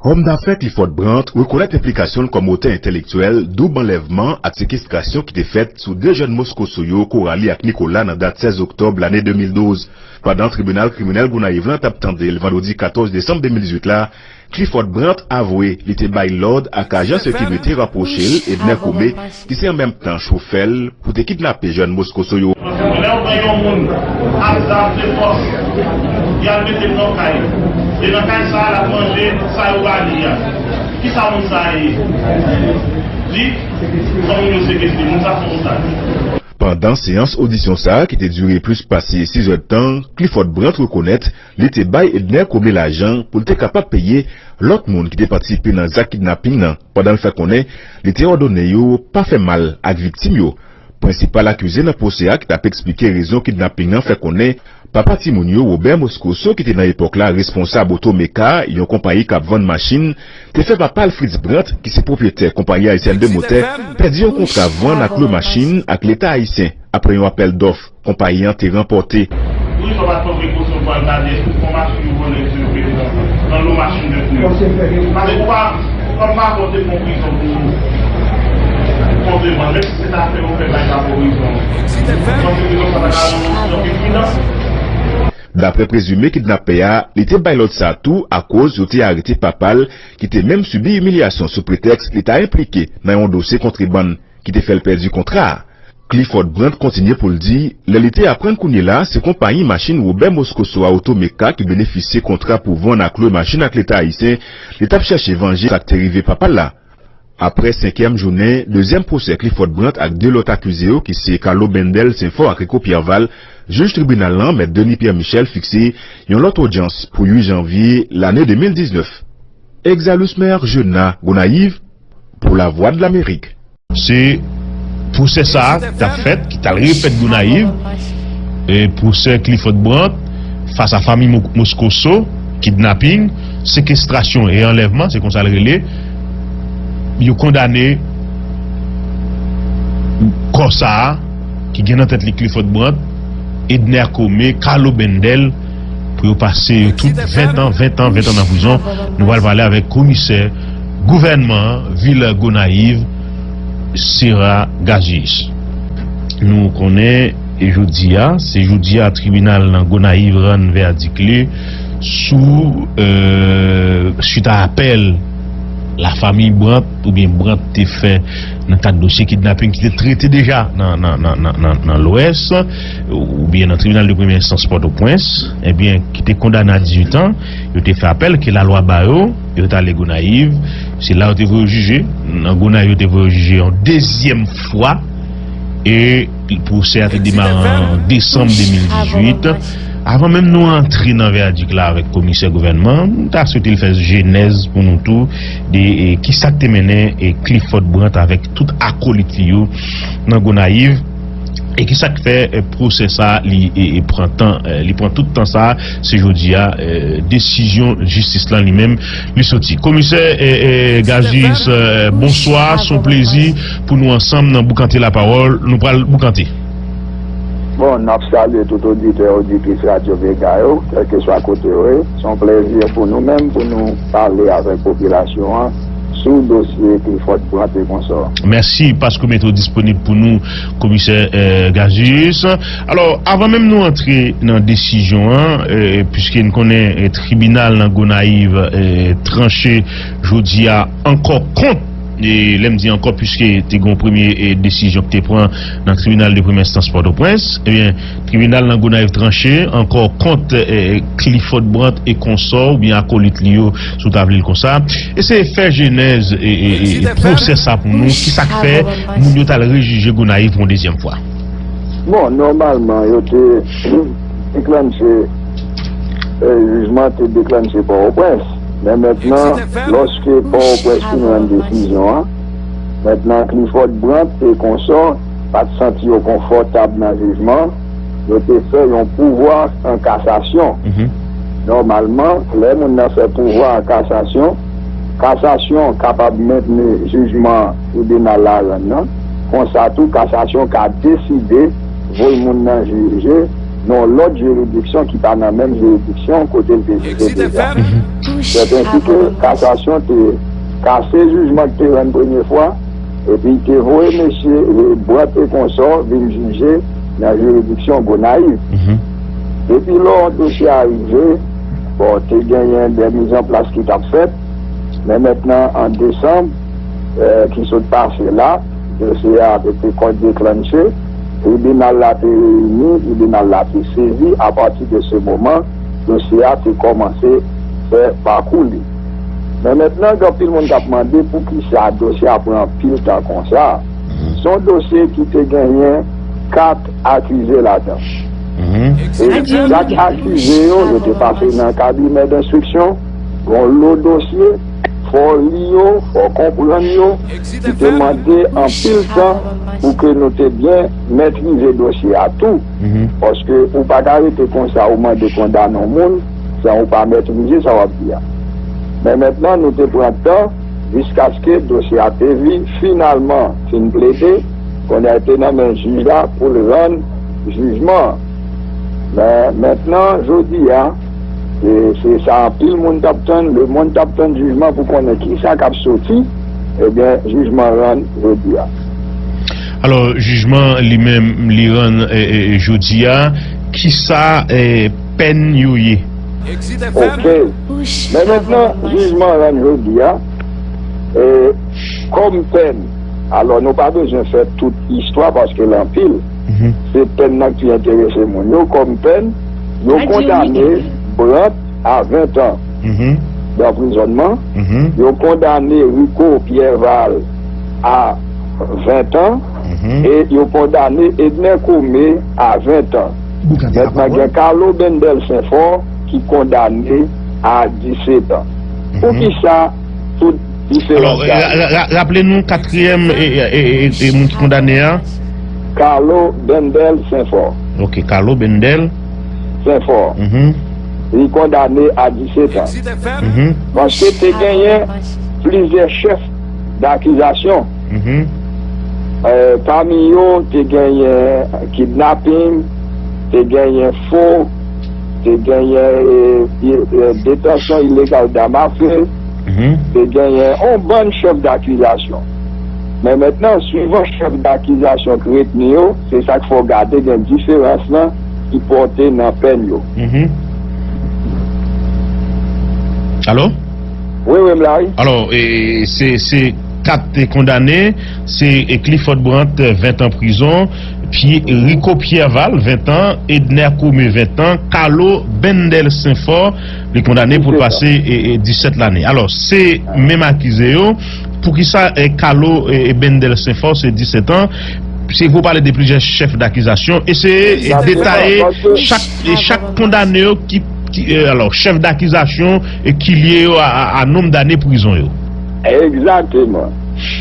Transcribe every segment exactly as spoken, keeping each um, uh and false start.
Òm dafè Clifford Brandt rekonèt enplikasyon l kòm otè entèlektyèl doub anlèvman ak sekestrasyon ki te fèt sou de jèn Moscoso yo, Coralie ak Nicolas, nan dat sèz oktòb lane de mil douz. Pandan tribinal kriminèl Gonayiv lan t ap tande l vandredi katòz desanm de mil dizuit la, Clifford Brandt avwe li te bay lòd ak ajan sekirite rapwoche l, Edner Comé, ki se an menm tan chofè l, pou te kidnape jèn Moscoso yo. Lè w pran yon moun ak zam de fòs, y al mete l nan kay, e nan kay sa a, l ap manje sa yo ba li a. Kisa moun sa a ye? Li, se moun yo sekestre, moun sa se yon otaj. Pandan seyans odisyon sa a, ki te dire plis pase sis èdtan, Clifford Brandt rekonèt li te bay Edner Comé lajan pou l te kapab peye lòt moun ki te patisipe nan zak kidnaping nan, pandan l fè konnen li te òdone yo pa fè mal ak viktim yo. Prensipal akize nan pwosè a ki t ap eksplike rezon kidnaping nan fè konnen papa timoun yo, Robert Moscoso, ki te nan epòk la responsab Otomeka, yon konpayi k ap vann machin, te fè papa l, Fritz Brandt, ki se pwopyetè konpayi ayisyèn de motè, pèdi yon kontra vann ak lwe machin ak Leta ayisyen apre yon apèl dòf konpayi an te ranpòte. Polis yo pa t pran prekosyon pou al gade èske se yon machin yo vòlè, èske yo pete nan, nan lo machin de pneu. Paske ou pa, ou pa, pa pote pou prizon pou, pou kontrebann, menm si se ta fè yo fè bagay sa pou prizon. Ou panse prizon sa ta ka yon, yon anpil pridans? Daprè prezime kidnapè a, li te bay lòd sa tou akoz yo te arete papa l, ki te menm sibi imilyasyon sou pretèks li ta enplike nan yon dosye kontrebann ki te fè l pèdi kontra a. Clifford Brandt kontinye pou l di, lè li te aprann kounye la se konpayi machin Robert Moscoso a, Otomeka, ki benefisye kontra pou vann ak lwe machin ak Leta ayisyen, li t ap chèche vanje sa k te rive papa l la. Aprè senkyèm jounen dezyèm pwosè Clifford Brandt ak de lòt akize yo, ki se Carlo Bendel, Senfò ak Rico Pierval, jij tribinal lan, mèt Denis Pierre Michel, fikse yon lòt odyans pou uit janvye lane de mil diznèf. Exalus Maire Jena, Gonayiv, pou Lavwadlamerik. Se pwosè sa a ki t ap fèt, ki t al refèt Gonayiv, e pwosè Clifford Brandt fas a fanmi Mo-, Moscoso, kidnaping, sekestrasyon e anlèvman, se konsa l rele. Yo kondane kò sa a, ki gen nan tèt li Clifford Brandt, Edner Comé, Carlo Bendel, pou yo pase yo tout ven tan, ven tan, ven tan nan prizon. Nou pral pale avèk komisè gouvènman vil Gonayiv, Sera Gazius. Nou konnen, e jodi a, se jodi a tribinal nan Gonayiv rann vèdik li sou, euh, suit a apèl lafanmi Brandt oubyen Brandt te fè nan kad dosye kidnaping ki te trete deja nan, nan, nan, nan, nan, nan Lwès, oubyen nan tribinal de premyè enstans Pòtoprens, ebyen, ki te kondane a dizuit an, yo te fè apèl ke lalwa ba yo, yo t ale Gonayiv, se la yo te voye yo jije, nan Gonayiv yo te voye yo jije yon dezyèm fwa, e pwosè a te demare an desanm de mil dizuit. Avan menm nou antre nan vèdik la avèk komisè gouvènman, m ta swete l fè jenèz pou nou tou de, e, kisa k te mennen, e, Clifford Brandt avèk tout akolit li yo nan Gonayiv, e kisa k fè, e, pwosè sa a li, e, e, pran tan, e, li pran tout tan sa a, se jodi a, e, desizyon jistis lan li menm li soti. Komisè, e, e, Gazius, e, bonswa, se yon plezi pou nou ansanm nan Boukante Lapawòl, nou pral boukante. Bon, n ap salye tout oditè, oditris Radyo Vega yo, kèlkeswa kote yo ye. Se yon plezi pou nou menm pou nou pale avèk popilasyon an sou dosye Clifford Brandt e konsò. Mèsi paske w mete w disponib pou nou, komisè, eh, Gazius. Alò, avan menm nou antre nan desizyon an, eh, piske n konnen, eh, tribinal nan Gonayiv, eh, tranche jodi a ankò kont E lè m di ankò, piske te gen yon premye, e, desizyon ki te pran nan tribinal de premyè enstans Pòtoprens, ebyen, tribinal nan Gonayiv tranche ankò kont, e, e, Clifford Brandt e konsò, oubyen akolit li yo, si w ta vle l konsa. Eseye fè jenèz, e, e, e, e pwosè sa pou nou. Kisa k fè moun yo t al rejije Gonayiv pou yon dezyèm fwa? Bon, nòmalman, yo te deklanche, e, jijman te deklanche Pòtoprens. Men mentnan, lòske Pòtoprens fin rann desizyon an, mentnan Clifford Brandt e konsò pa t santi yo konfòtab nan jijman, yo te fè yon pouvwa an kasasyon. Nòmalman, lè moun nan fè pouvwa an kasasyon, kasasyon kapab mentni jijman tribinal la rann nan. Konsa tou, kasasyon ka deside voye moun nan jije nan yon lòt jiridiksyon ki pa nan menm jiridiksyon kote l te jije deja. Sèt ensi ke kasasyon te kase jijman k te rann premye fwa, epi te voye mesye, e, Brandt e konsò vin jije nan jiridiksyon Gonayiv. Depi lè dosye a rive, bon, te genyen de mizanplas ki t ap fèt, men mentnan, an desanm, e, ki sot pase la, dosye a te, te kò deklanche, tribinal la te reyini, tribinal la te sezi. Apati de se moman, dosye a te kòmanse fè pakou li. Men mentnan, gen anpil moun k ap mande poukisa dosye a pran anpil tan konsa. Se yon dosye ki te genyen kat akize ladan. E chak akize yo, yo te pase nan kabinè denstriksyon, gen yon lo dosye, fò w li yo, fò w konprann yo, ki te mande anpil tan pou ke nou te byen metrize dosye a tou. Paske ou pa ka rete konsa, ou mande kondane yon moun, san ou pa metrize sa w ap di a. Men mentnan, nou te pran tan, jiskaske dosye a te vi, finalman, fin plede, kounye a te nan men jij la pou l rann jijman an. Men, mentnan, jodi a, e, se sa anpil moun t ap tann, lemonn t ap tann jijman pou konnen kisa k ap soti, ebyen, jijman rann jodi a. Alò, jijman li menm, li rann, e, e, e, jodi a, kisa, e, pèn yo ye? Ok. Men mentnan, jijman rann jodi a, e, kòm pèn, alò, nou pa bezwen fè tout istwa paske l anpil. Se pèn nan ki enterese moun yo. Kòm pèn, yo kondane Brandt a ven tan danprizònman. Yo kondane Rico Pierval a ven tan. E yo kondane Edner Comé a ven tan. Mentnan, gen Carlo Bendel Senfò ki kondane a disèt an. Poukisa tout diferans sa yo? Alò, ra-, ra-, ra-, raple nou katriyèm, e, e, e, e, e moun ki kondane a? Carlo Bendel Senfò. Ok, Carlo Bendel Senfò. Li kondane a disèt an. Paske te genyen plizyè chèf dakizasyon. E, pami yo, te genyen kidnaping, te genyen fo, te genyen, e, e, e, detansyon ilegal dam afe, te genyen yon bann chèf dakizasyon. Men mentnan, swivan chèf dakizasyon k retni yo, se sa k fè w gade gen diferans lan ki pòte nan pèn yo. Alo? Wi, wi, m la, wi. Alò, e, se, se kat kondane, se, e, Clifford Brandt, ven tan prizon, Pi-, Rico Pierval, ven tan, Edner Comé, ven tan, Carlo Bendel Senfò, li kondane pou l pase, e, e, disèt lane. Alò, se menm akize yo. Poukisa, e, Carlo, e, e, Bendel Senfò, se disèt an? Se pou pale de plizyè chèf dakizasyon. Eseye, e, detaye chak, e, chak kondane yo ki, ki, e, alò, chèf dakizasyon, e, ki lye yo a, a, a nonb dane prizon yo. Egzakteman.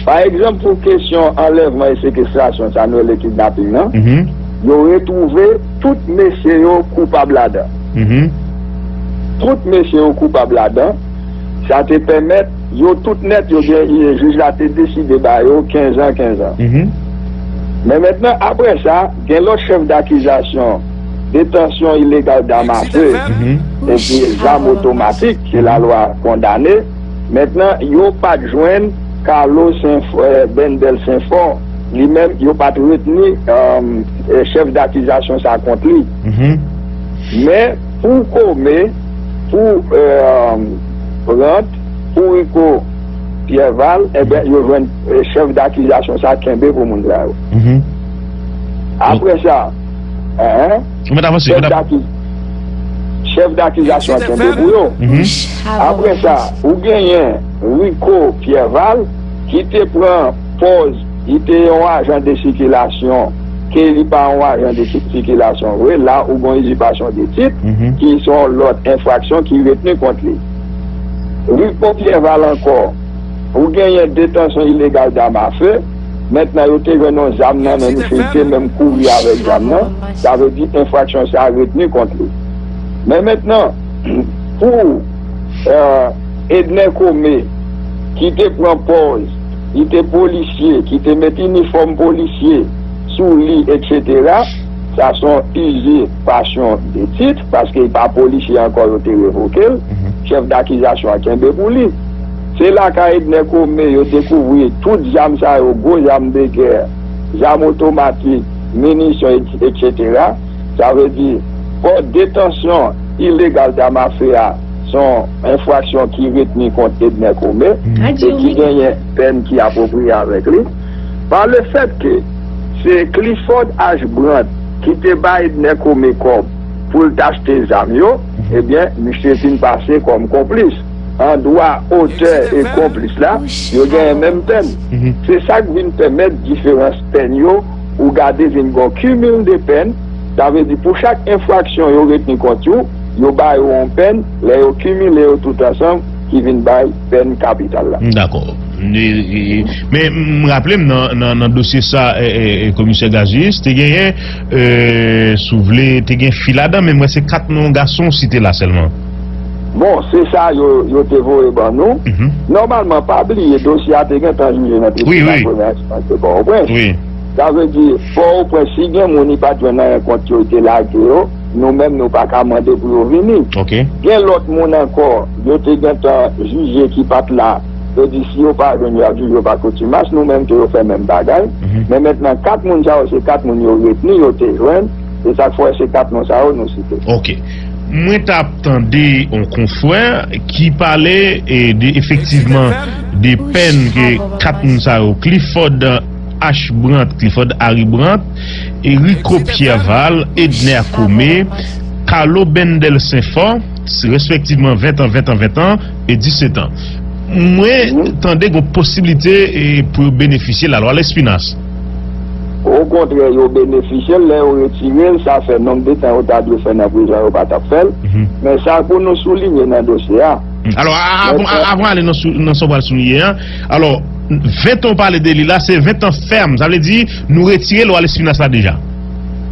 Pa egzanp, pou kesyon anlèvman e sekestrasyon, sa nou rele kidnaping nan, yo retwouve tout mesye yo koupab ladan. Tout mesye yo koupab ladan. Sa te pèmèt yo tout nèt, yo gen, jij la te deside ba yo kenz an, kenz an. Men mentnan, apre sa, gen lòt chèf dakizasyon, detansyon ilegal dam afe epi zam otomatik ke lalwa kondane. Mentnan, yo pa t jwenn Carlo Senf-, e, Bendel Senfò, li menm, yo pa t retni, e, e, chèf dakizasyon sa kont li. Men, pou Comé, pou, e, Brandt, pou Rico Pierval, enben, yo jwenn, e, chèf dakizasyon sa kenbe pou moun sa yo. Apre sa, en, chèf daki-, chèf dakizasyon an kenbe pou yo. Apre sa, ou genyen Rico Pierval ki te pran pòz li te yon ajan de sikilasyon, ke li pa yon ajan de si-, sikilasyon vre, la ou gen yon izipasyon de tit, ki se yon lòt enfraksyon ki retni kont li. Rico Pierval ankò, ou genyen detansyon ilegal dam afe, mentnan yo te jwenn yon zam nan men misye, li te menm kouri avèk zam nan, sa vle di enfraksyon sa a retni kont li. Men mentnan, pou, e, Edner Comé, ki te pran pòz, li te polisye, ki te met inifòm polisye sou li, etsetera, Sa se yon izipasyon de tit, paske li pa polisye ankò, yo te revoke l. Chèf dakizasyon an kenbe pou li. Se la ka Edner Comé yo dekouvri tout zam sa yo, gwo zam de gè, zam otomatik, minisyon, et- etsetera. Sa vle di, fò detansyon ilegal zam afe a se yon enfraksyon ki retni kont Edner Comé e ki genyen pèn ki apwopriye avèk li. Pa le fèt ke se Clifford H. Brandt ki te bay Edner Comé kòb pou l t achte zam yo, ebyen, misye fin pase kòm konplis. An dwa, otè e konplis la, yo genyen menm pèn. Se sa k vin pèmèt diferans pèn yo, ou gade vin gon kimil de pèn, sa vle di pou chak enfraksyon yo retni kont ou, yo ba yo yon pèn, lè yo kimile yo tout ansanm, ki vin bay pèn kapital la. Dakò. E, e, e, men m raple m nan, nan, nan dosye sa, e, e, e, Komisè Gazius, te genyen, e, si w vle, te gen fi ladan, men m wè se kat non gason w site la sèlman. Bon, se sa yo, yo te voye ban nou. Nòmalman, pa bliye, dosye a te gentan jije nan tribinal premyè enstans de Pòtoprens. Sa vle di, Pòtoprens, si gen moun li pa t jwenn anyen kont yo, li te lage yo, nou menm, nou pa ka mande pou yo vini. Gen lòt moun ankò, yo te gentan jije ki pa t la. Yo di, si yo pa jwenn, y ap jije yo pa kontimans, nou menm tou yo fè menm bagay. Men mentnan, kat moun sa yo, se kat moun yo retni, yo te jwenn, e sa k fè se kat non sa yo nou site. Ok. Mwen t ap tande yon konfrè ki pale, e, de, efektivman, de pèn ke kat moun sa yo, Clifford H. Brandt, Clifford Harry Brandt, e Rico Pierre Val, Edner Comé, Carlo Bendel Saint-Fort, respektivman ven an, ven an, ven an e disèt an. Mwen tande gon posiblite, e, pou yo benefisye lalwa Lespinasse. Okontrè, yo benefisye l. Lè yo retire l, sa fè nonb de tan yo ta dwe fè nan prizon, yo pa t ap fè l. Men sa pou nou soulinye nan dosye a. Alò, a- avan, a- avan ale nan sou- nan sa w pral soulinye an, alò, ven an w pale de li la, se ven an fèm. Sa vle di, nou retire lwa Lespinasse la deja.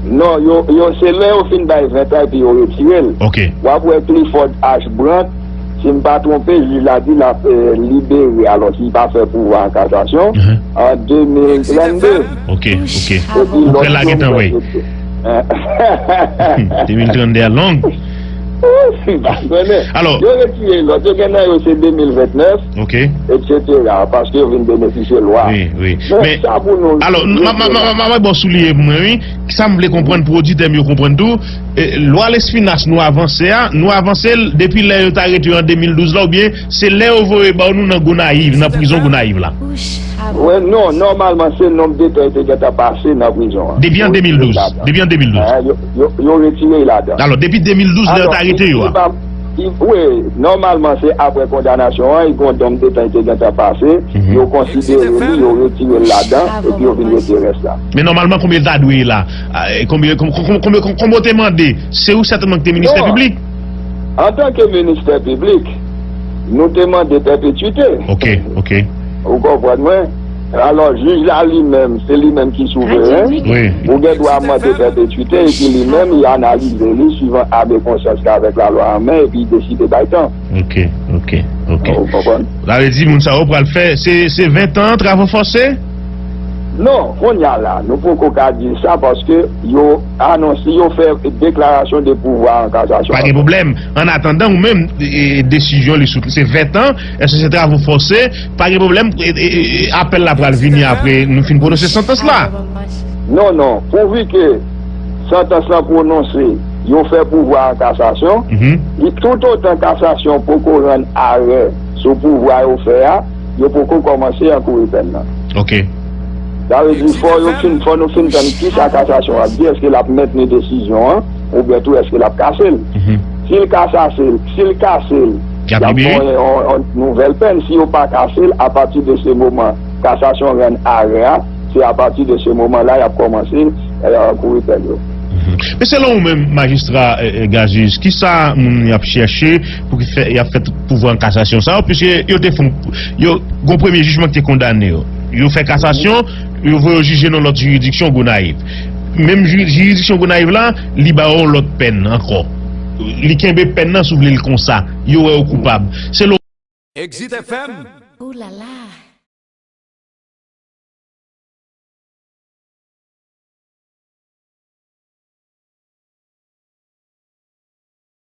Non, yo, yo, se lè yo fin bay ven an epi yo retire l. Ok. W ap wè Clifford H. Brandt, si m pa twonpe, jij la di l ap, e, libere, alò, si l pa fè pouvwa an kasasyon, an de mil trannde. Ok, ok. Epi lòt yo gentan, wi. De mil trannde a long. Ou pa konnen. Alò, yo retire lòt. Yo gen nan yo se de mil vennèf, ok, etsetera, paske yo vin benefisye lwa. Wi, wi. Men, men sa pou nou, alò, m ap ba w souliye pou mwen, wi. Sa m vle konprann pou oditè m yo konprann tou, e, lwa Lespinasse nou avanse a, nou avanse l depi lè yo t arete yo an de mil douz la, oubyen se lè yo voye ba w nou nan Gonayiv, nan prizon Gonayiv la? Wè, non, nòmalman, se nonb de tan yo te gentan pase nan prizon an. Depi an de mil douz. Depi an de mil douz. Yo, yo, yo retire l ladan. Alò, depi de mil douz, lè yo t arete yo a. Wi, nòmalman, se apre kondanasyon an, e gon nonb de tan yo te gentan pase, yo konsidere li, yo retire l ladan, epi yo vin retire rès la. Men nòmalman, konbyen l ta dwe ye la? A, e konbyen, konbyen, konbyen, konbyen w te mande? Se ou sètènman ki te ministè piblik? Antanke ministè piblik, nou te mande pèpetwite. Ok, ok. Ou konprann mwen? Alò, jij la li menm, se li menm ki souveren. Wi. Ou gen dwa mande pèpetwite, epi li menm, li analize li, swivan ame konsyans li avèk lalwa an men, epi li deside bay tan. Ok, ok, ok. Ou konprann? Sa vle di, moun sa yo pral fè, se, se ven an travo fòse? Non, kounye a la, nou poko ka di sa, paske yo anonse, yo fè deklarasyon de pouvwa an kasasyon. Pa gen pwoblèm. An atandan, ou menm, e, e, desizyon li sou, se ven an, èske se travo fòse? Pa gen pwoblèm, e, e, e, apèl la pral vini apre nou fin pwononse santans la. Non, non. Pouvi ke santans lan pwononse, yo fè pouvwa an kasasyon, li, toutotan kasasyon poko rann arè sou pouvwa yo fè a, yo poko kòmanse ankouri pèn nan. Ok. Sa vle di, fò yo fin, fò nou fin tann kisa kasasyon ap di, èske l ap mentni desizyon an, oubyen tou èske l ap kase l. Si l ka kase l, si l kase l, y ap ba w yon, yon nouvèl pèn. Si yo pa kase l, apati de se moman kasasyon rann arè a, se apati de se moman la y ap kòmanse, e, ankouri pèn yo. Men selon ou menm, majistra, e, e, Gazius, kisa moun y ap chèche pou ki fè, y ap fè tout pouvwa an kasasyon sa yo, piske yo te fè yon, yo, gon premye jijman ki te kondane yo. Yo fè kasasyon, yo voye yo jije nan lòt jiridiksyon Gonayiv. Menm jiri-, jiridiksyon Gonayiv la, li ba yo yon lòt pèn ankò. Li kenbe pèn nan, si w vle l konsa. Yo wè yo koupab. Selon Exit F M. Ooh la la.